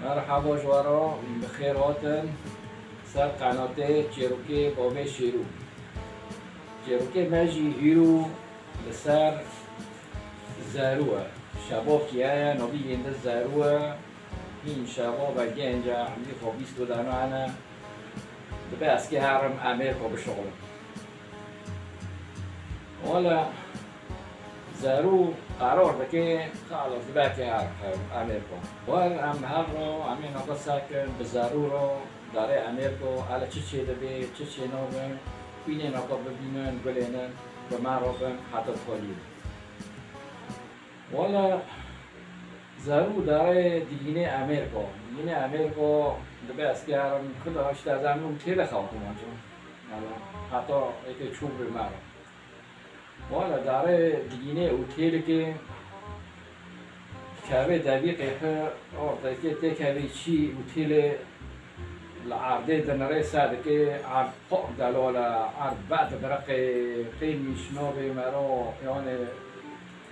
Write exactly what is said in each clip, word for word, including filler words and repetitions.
Merhaba ji we re, bi xêr hatin ser qenatê Çêrokê Bavê Şêrû. Çêrokê me jî hîro li ser Zerû e. Şebokî heye, navî yêndî Zerû e. Hîn şebab e, genc e, hemî xwe bîst û dana hene. Dibe ez kê herim Amerîka bişuxulim. Wele Zerû qerar dike, xalas dibe kê her, her Amerîka. Wer em her ro, em ê naka sekin, bi Zerû ro, darê Amerîka, hele çi çê dibe, çi çê nabe, xwînê naka bibînin, gulênin, bi me re bin, heta xweliyê. Wele Zerû darê digînê Amerîka. Digînê Amerîka dibe ez kê herim, kul hişta zan û têle xew kumanco. Wele heta êkê çû bi me re. Wele darê digînê û têlikê kevê devî qêpir, ortekê tê kevê çî û têlê li erdê dinirê se dikê, erd pok delal e, erd ve dibiriqê, qîmî şinavê mero, yanê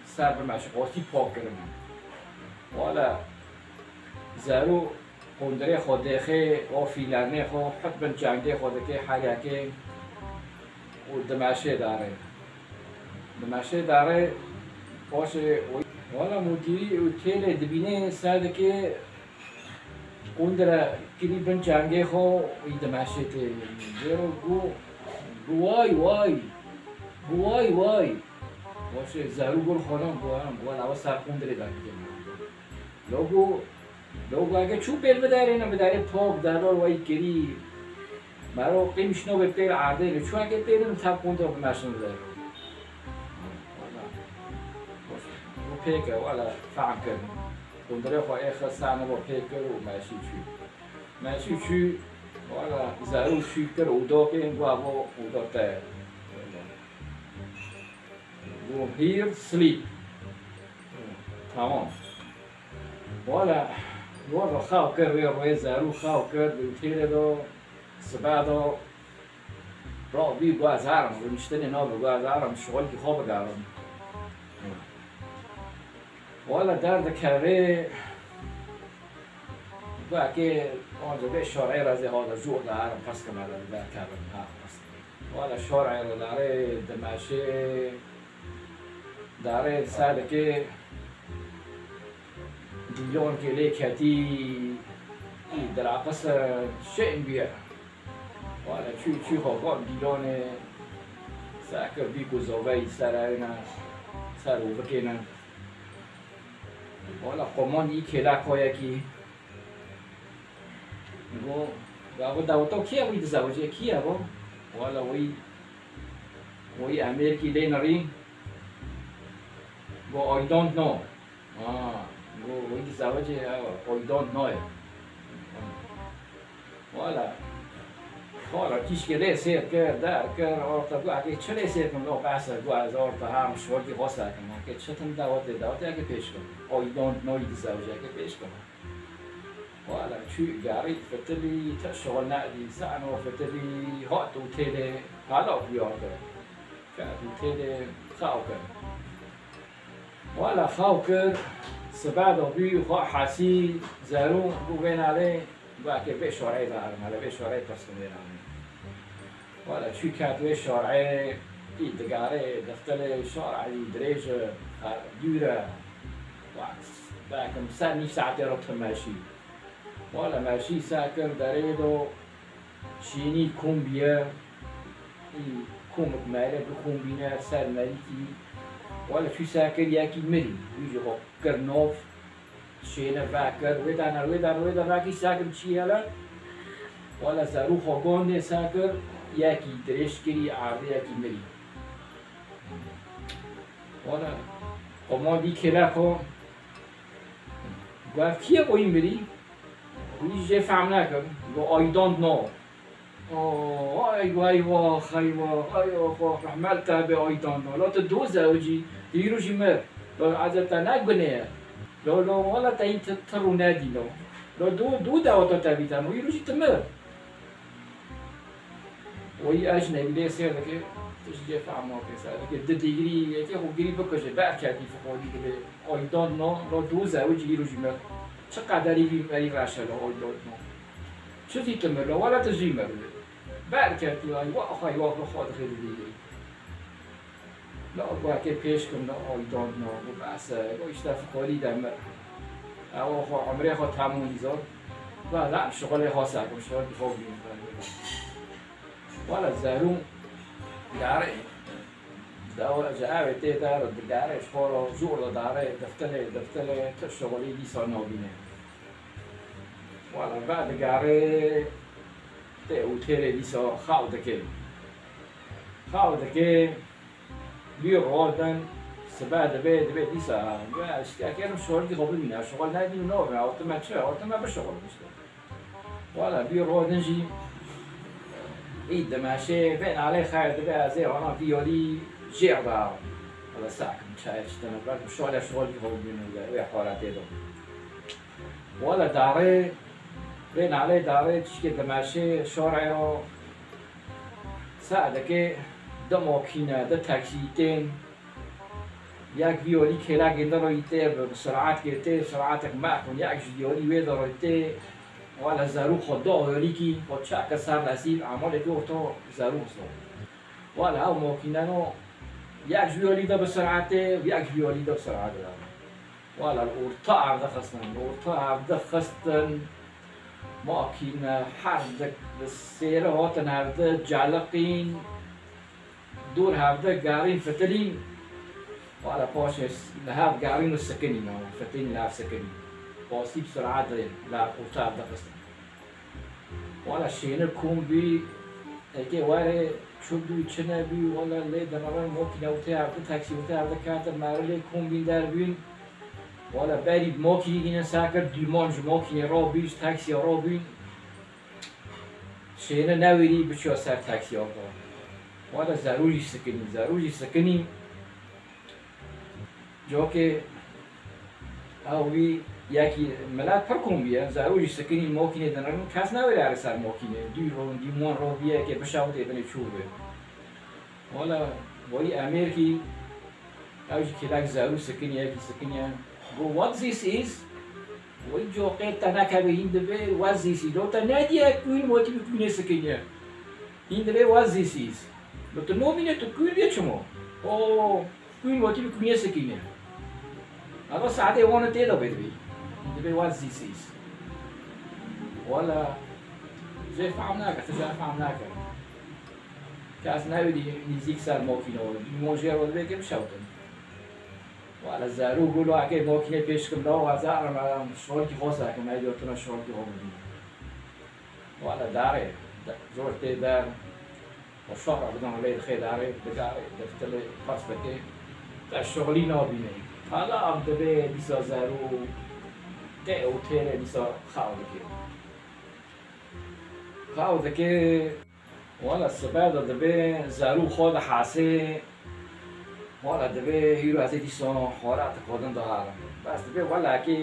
ser bi meşqotî pok kirine. Wele Zerû qundirê xwe dêxê, o fîlernê xwe hut bin çengê xwe dikê heryakê û dimeşê darê. Dimeşê darê, paşê wî, wala mûdîrî û têlê dibînê se dikê qundire kirî bin çengê xwe wî dimeşê tê. Zero gu, gu way way, gu way way. Paşê Zerû gur xwe nan gu, gu, wala ew ser qundirê dakê. Logo, logo ege çû pêl bidarê ne bidarê pok, delal way kirî. Mero qîm şino be pêl erdê ne. Çû ege pêl ne ta kontra bi meşin de. Bu pêk e, wala fehm kir. Kontra xwe ê xwe sane bo pêk kir û meşî çû. Meşî çû, wala Zerû çû kir û do pê, gua bo û do te. Bu here sleep. Tamam. Wala, wala xew kir, wê rê Zerû xew kir, bi têrê do, sibe do, rabî guhazar im, rûniştinê nabî guhazar im, şixulkî xwe bigerim. Wala derdikevê, guhekê, onca vê şorê re zê hada zû da herim, pers kime re derkevim, ha, pers kime. Wala şorê re darê dimeşê, darê sedikê, dîlonkê lê ketî, î diraqis şên bûye. Wala çû, çû xwe got dîlonê, sekir bî ku zoveyî ser ewne, ser û bikêne. Wala qomon yî kêlek xwe yekî. Go, ya go daweta kî ye wî dizewicê, kî ye go? Wala wî, wî Amerîkî lê nerî. Go, I don't know. Ah, go, wî dizewicê, ew, I don't know ye. Wala, wala, tîşkê lê sêr kir, der kir, orta got, eke çi lê sêr kim, lo behse, got, ez orta hem şortî xwe sekim, eke çi tim dawetê, dawetê eke pêş kim. I don't know, wî dizewicê eke pêş kim. Wala çû gerî fitilî, ti şixul nedî, sano fitilî, hat û têlê, hala biyar de. Ket û têlê xew kir. Wala xew kir, sibe de bû, xwe hesî, Zerû, bû vê nalê, got eke vê şoreyê de herim, hele vê şoreyê pirs kim vê nalê. Wala çû ket wê şoreyê, î digarê, diftilê, şoreyê dirêj e, dûr e. Wa, belkim ser nîv saetê re tim meşî. Wala meşî sekir derê do, şînî kom bîye, î komik mele bikombîne ser merîkî. Wala çû sekir yekî mirî, wî jî xwe kir nov, şêne vekir, wê dana, wê dana, wê dana, kî sekim çî hele. Wala Zerû xwe gondê sekir, yekî dirêj kirî, erdê yekî mirî. Wala, komandî kêlek xwe, got, kî ye oyî mirî? Wî jê fehm nekim. Go, I don't know. Oh, ay, ay, wah, ay, wah, ay, oh, oh, rehmet te be, I don't know. La tu do zewicî, tu îro jî mir. La eceb te ne gunê ye. La, la, wala te yî ti, ti rû nedî, la. La do, do daweta te bî te, îro jî tu mir. Wî ecnebî lê sêr dike, tişt jê fehm nake, ser dike, di dîgirî yekê xwe girî bikuje, berketî fiqolî dibe, I don't know, la do zewicî îro jî mir. Çi qederî vî merî reş e, la I don't know. Çi zî tu mir, la wele tu zî mir. Ber ketî, ay, wa xay, wa xwe xwe dixê didî. La wekê pêş kim, la I don't know, bu behs e, bu işte fikorî de mir. Ew xwe, emrê xwe tamû îzo. La, la, şixulê xwe sekim, şixulê xwe bînim. Wele zerû, garê. Dawra ji evê tê der, digere ji xwe re, jûr didarê, deftilê, deftilê, tu şixulî dîsa nabîne. Wala vedigere tê û têrê dîsa xaw dike. Xaw dike, bî rodin, sibe dibe, dibe dîsa, ya, ştiya kerim şixulkî xwe bibîne, şixul nedî û nabîne, awtime çi, awtime bişixul işte. Wala bî rodin jî î dimeşê vê nalê xeyr dibe ez ê ana vîyolî jêr da. Wala sakim çayê çi tene ber şole şol jî hol bîn wê wê holatê de. Wala darê vê nalê darê çişkê dimeşê şorê ro sa dike di mokîne di taksî tên. Yek vî olî kêlekê de royî tê, bi, bi sirat kê tê, siratek mekun, yek ji vî olî wê de royî tê, wala zerû xwe do olîkî, xwe çeke ser resîv, amalekî orto zerû xwe. Wala ew mokîneno, yek ji vî olî de bi sirat tê, yek ji vî olî de bi sirat de. Wala li orta ev dixistin, li orta ev dixistin, makîne, her di, di sêre hatin hevdi, celiqîn, Dûr hevde garîn fitilîn, wala paşê li hev garîn û sikinîn, fitilîn li hev sikinîn. Pasî bi sirat li hev orta hev dixistin. Wala şêne kom bî, eke were çi bû, çi nebû, wala lê dinaver mokîne û tê hevde, taksî û tê hevde kete merê lê kom bîn derbîn. Wala berî mokî yîne sakir, dûman ji mokînê robî, ji taksîya robîn. Şêne newêrî biçiya ser taksiya xwe. Wada zerû jî sikinî, zerû jî sikinî. Cokê ew wî yekî milet pir kom bûye, zerû jî sikinî mokînê dinrin, kes newêrî ere ser mokînê. Dû ro, dîmon ro bûye ke bişewitê binê çû be. Wala wayî Amerîkî, ew jî kêlek zerû sikinî, yekî sikinî. Go, "What this is?" Wayî coqê te nekeve hîn dibe, "What this is?" Lo te nediye kûn, wetî bi kûnê sikinî. Hîn dibe, "What this is?" Lo tu nomîne tu kûn bê çimo? O kûn wetî bi kûnê sikinî. Ava saetê wan tê de bê dibê. Hîn dibe, "What this is?" Wala jê fehm nake, tu jê fehm nake. Kes newêrî nîzîk ser mokîne û dîmon jê re dibê ke bişewtin. Wala zerû bû, lo eke mokînê pêş kim da, wazar me şolkî xwe sekim, ey dotuna şolkî xwe bibînim. Wala darê, de-, zor tê der, û şohra bidin lê dixê darê, digarê, deftilê, qas dikê. Te şixulî nabînê. Hala ev dibê dîsa zerû, tê û têrê dîsa xaw dikê. Xaw dikê. Wala sibe de dibê zerû xwe dihasê, wala dibê hîro ez ê dîsa xwarateke din diharim. Bes dibê wala kê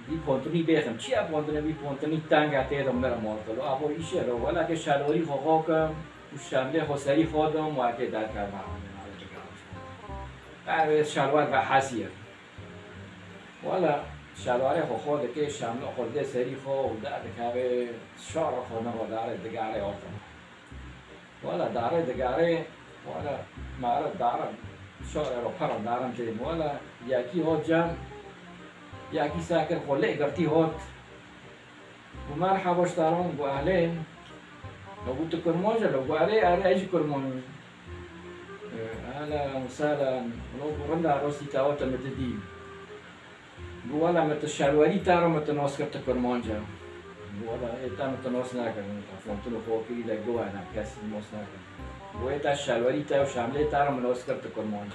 vî pontinî bêxim. Çi ye pontinê? Vî pontinî teng e, tê de mirim ortelo. Abo îşê lo, wala kê şelwarî xwe xwe kim û şemlê xwe serî xwe dim, wala kê derkevim. Ev şelwar vehesiye. Wala şelwarê xwe xwe dikê, şemlê xwe didê serî xwe û derdikeve şara xwe ne xwe dare digarê ortelo. Wala darê digarê, wala mare darin, şarê ro pera darin tên. Wala yekî hot cem, yekî sekir xwe lê girtî hot. Gu merheba ji daran, gu ehlên. Lo gu tu kurmanc e? Lo gu erê, erê, ez jî kurmanc im. Ehlen, sehlen. Lo gu rind e, rastî te hot e, min didî. Gu wela min tu şerwerî te re min tu nas kir tu kurmanc e. Gu wela ê te min tu nas nekir, min te fontin û xwe kirî de giwene, kes nas nekir. Gu ê te şerwerî te û şemlê te re min nas kir tu kurmanc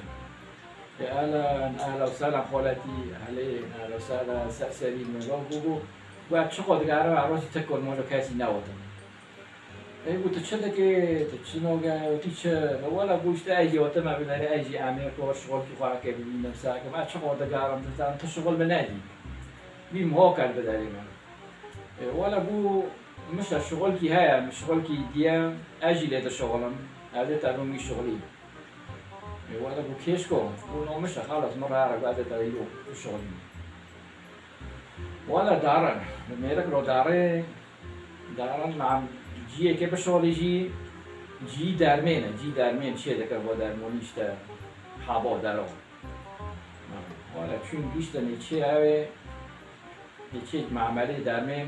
e. Ê ehlen, ehlen û sehlen xaletî, ehlê, ehlen û sehlen, ser serî min. Gu, gu, gu ez çiqo digerim, ez rastî tu kurmanc e, kesî newotin. Ê got, "Tu çi dikê? Tu çi nake? Wekî çi?" Wela got, "Îşte ez jî hatime binêre, ez jî Amerîka şixulkî xwe eke bibînim, sekim. Ez çiqo digerim, dizanim tu şixul min nedî. Vî miha ker biderê min." Ê, wela got, "Mişe şixulkî heye, min şixulkî diye, ez jî lê dişixulim. Ez ê te bim wî şixulî." Ê, wela got, "Kêşko?" Got, "No, mişe, xelas, min re here, got, ez ê te îro bişixulînim." Wala darin, mêrik ro darê, darin, mam ciyê ke bişolî jî, cî dermên e, cî dermên çê dike bo dermonî işte habo dero. Wala çûn giştin ê çê ew ê, ê çê mamelê dermên.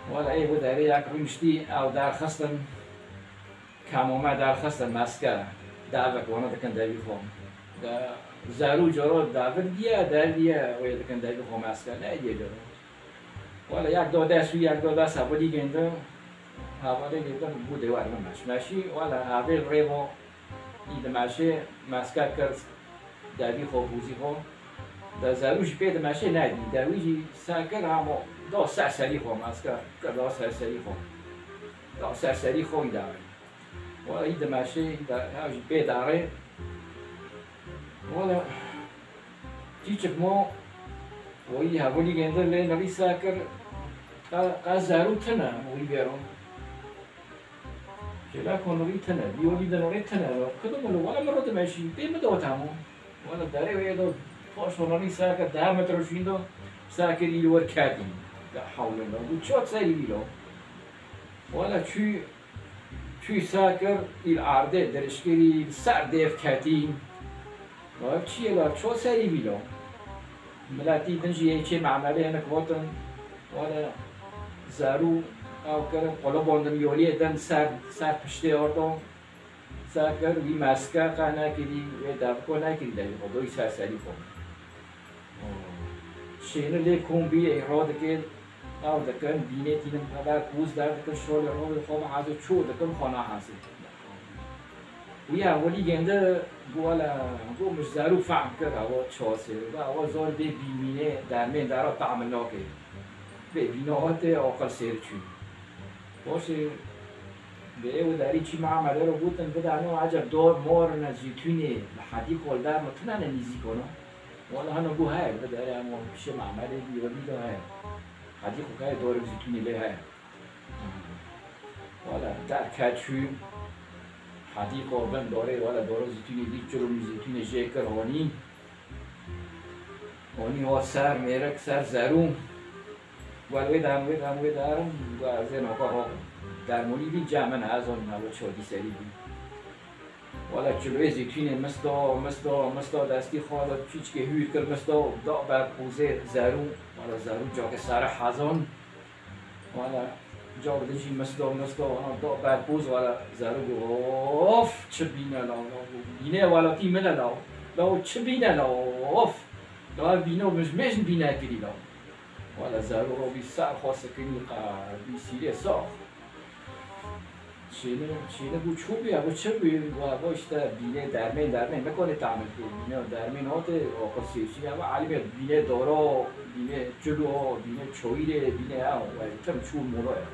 Wala ê bu derê yak rûniştî ew derxistin. Kamome derxistin meske, davek wana dikin devî xwe. De zerû coro davik diye, deviye wê dikin devî xwe meske. Ne diye coro. Wala yak do dest wî, yak do dest hevalî gêndin. Hevalî gêndin, bû dê wer min meş. Meşî, wala havêl rêvo, î dimeşê, meske kir, devî xwe, bûzî xwe. De zerû jî pê dimeşê nedî. Dewî jî se kir, hemo do ser serî xwe, meske kir, do ser serî xwe. Do ser serî xwe wî dawê. Wala î dimeşê, î da, ya jî pê darê. Wala çîçik mo, wî hevalî gêndin lê nirî se kir, qe, qe zerû tine, wî vêro. Çêleko nirî tine, vîyolî de nirî tine. Kido min lo, wala min ro dimeşî, pê min de ot hemo. Wala derê wê do, paş nirî se kir, deh metre şîn do, se kir î li wer ketî. La hewle la, bu çot serî vî lo. Wala çû, çû se kir, î li erdê dirişkirî, li ser dêv ketî. Ev çi ye la, ço serî vî lo? Miletî din jî ê çê memelê hinek gotin, wele zerû ew kirin, qulibon din yoliyê din ser, ser piştê ordo. Se kir, wî meske qe nekirî, wê deviko nekirî devî xwe, doyî ser serî xwe. Şêni lê kom bî, ê ro dikê, ew dikin, bînê tînin heber pûz derdikin, şolê rojê xwe bi hezê çû dikin, xwe nahezê. Wî ewilî gêndi, got, wele, got, min ji zerû fehm kir, ewa çasê, got, ewa zor bê bîmînê, dermên dera tahmil nake. Bê bîna hate, aqil sêr çû. Boşê, bê ê û derî çî Mihemed ero gotin, bidano, eceb dor mor ne zîtûnê, li hedî kol der mi tune ne nîzîk ono? Wala hano got heye, bi derê em wan pişê Mihemedê bî, webî de heye. Hedî xwe kayê dorê zîtûnê lê heye. Wala derket çû, hedî xwe bin dorê, wala doro zîtûnê dî, çirû min zîtûnê jê kir honî. Honî hat ser mêrik, ser zerû. Got, wê derin, wê derin, wê derin. Got, ez ê noka ro dermonî bî, ca min ez on, ew çodî serî bî. Wala çilwê zîtûnê misto, misto, misto, destî xwe da çîçkê hûr kir misto, da ber pûzê zerû. Wala zerû cakê sere hezon. Wala cak din jî misto, misto, wana da ber pûz, wala zerû got, of, çi bîne la, la, bînê welatî min e la, la, çi bîne la, of, la, bîno min ji mêj bîne kirî la. Wala zerû robî ser xwe sikinî, qe bî sîrê sax. Şêne, şêne bû çû bû ya, bû çi bû? Wa, bû işte bînê dermên, dermên, nikonê tamir kê. Bînê dermên hotê, o xwe sêsî ya, wa, alî bê bînê doro, bînê çilo, bînê çoyîrê, bînê ya, wa, tim çû molo ya.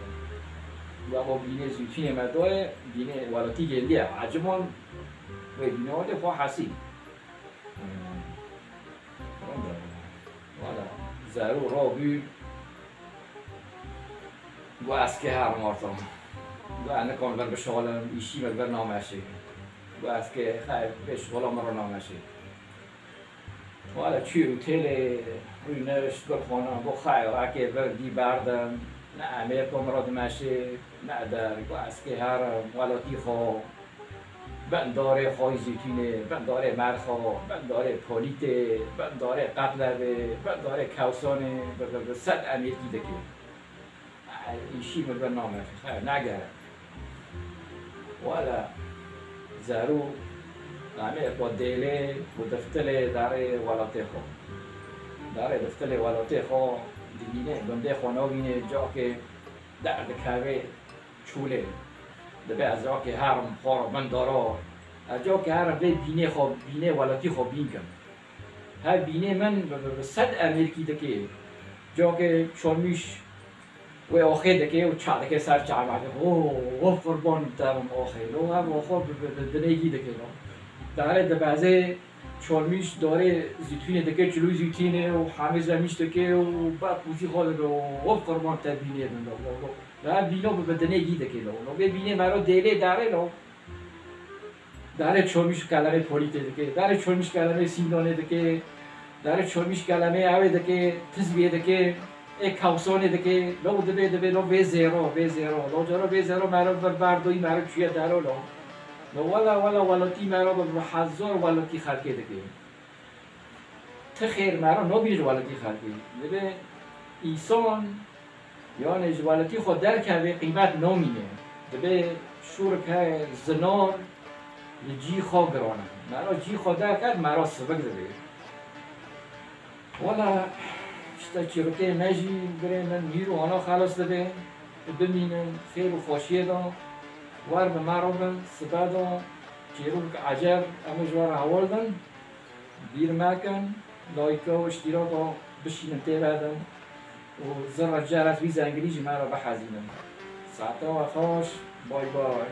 Wa, o bînê zîtûnê me doye, bînê welatî geldiye. Acimon, wê bînê hotê xwe hesî. Wala, zerû robî, got, ez kê herim ortam. Got, ez nikom vir bişolim, îşî min vir nameşê. Got, ez kê xeyr, bê şola min ro nameşê. Wala çû û têlê rûnişt, got, xona, got, xeyr, ekê vir dî berdim, ne emê ko min ro dimeşê, ne der, got, ez kê herim, welatî xo. Bin darê xwayî zîtûnê, bin darê merxo, bin darê polîtê, bin darê qetlevê, bin darê kewsanê, bi, bi, bi sed emêrkî dikê. Ey, îşî min bi name, xeyr, negere. Wele, zerû, namê xwe dêlê û diftilê darê welatê xwe. Darê diftilê welatê xwe, dibînê, gundê xwe navînê, cakê derdikevê. Çûlê. Dibe ez cakê herim xwe re bin daro. Ez cakê herim vê bînê xwe, bînê welatî xwe bîn kim. Her bînê min bi, bi, bi sed emêrkî dikê. Cakê çolmîş wê oxê dikê û ça dikê ser çavê. Oh, oh, qurban te bim oxê. Lo hev oxo bi, bi, bi dinêgî dikê lo. Dare dibezê çolmîş dorê zîtûnê dikê, çilû zîtûnê û hemê zemîş dikê û ber qûzî xwe dike. Oh, qurban te bînê bin lo, lo, lo. Ve bîno bi, bi dinêgî dike lo. Lo vê bînê mero dêlê darê lo. Darê çolmîş kelemê polîtê dike. Darê çolmîş kelemê sîndonê dike. Dare çormîş kelemê ew ê dike, tizbiyê dike, ê kewsanê dike, lo dibê, dibê, lo vê zêro, vê zêro. Lo caro vê zêro mero vir berdoyî mero çûye dero lo. Lo wela, wela, welatî mero bi, bi hezar welatî xelkê dike. Ti xêr mero nobî ji welatî xelkê. Dibê îson Yanê ji welatî xwe derkevê qîmet namîne. Dibê şûrik heye, zinar li cî xwe giran e. Mera cî xwe derket, mera sivik dibê. Wela, işte çîrokê me jî birê min mîr û ana xelas dibê. Bimînin xêr û xweşiyê de. Wer bi me re bin, sibe de çîrok eceb em ê ji we re hewl din. Bîr mekin, layka û îştîraka bişînin tê vedin û zirra ceret vî zengilî ji me re bihezînin. Saete we xweş, bay bay.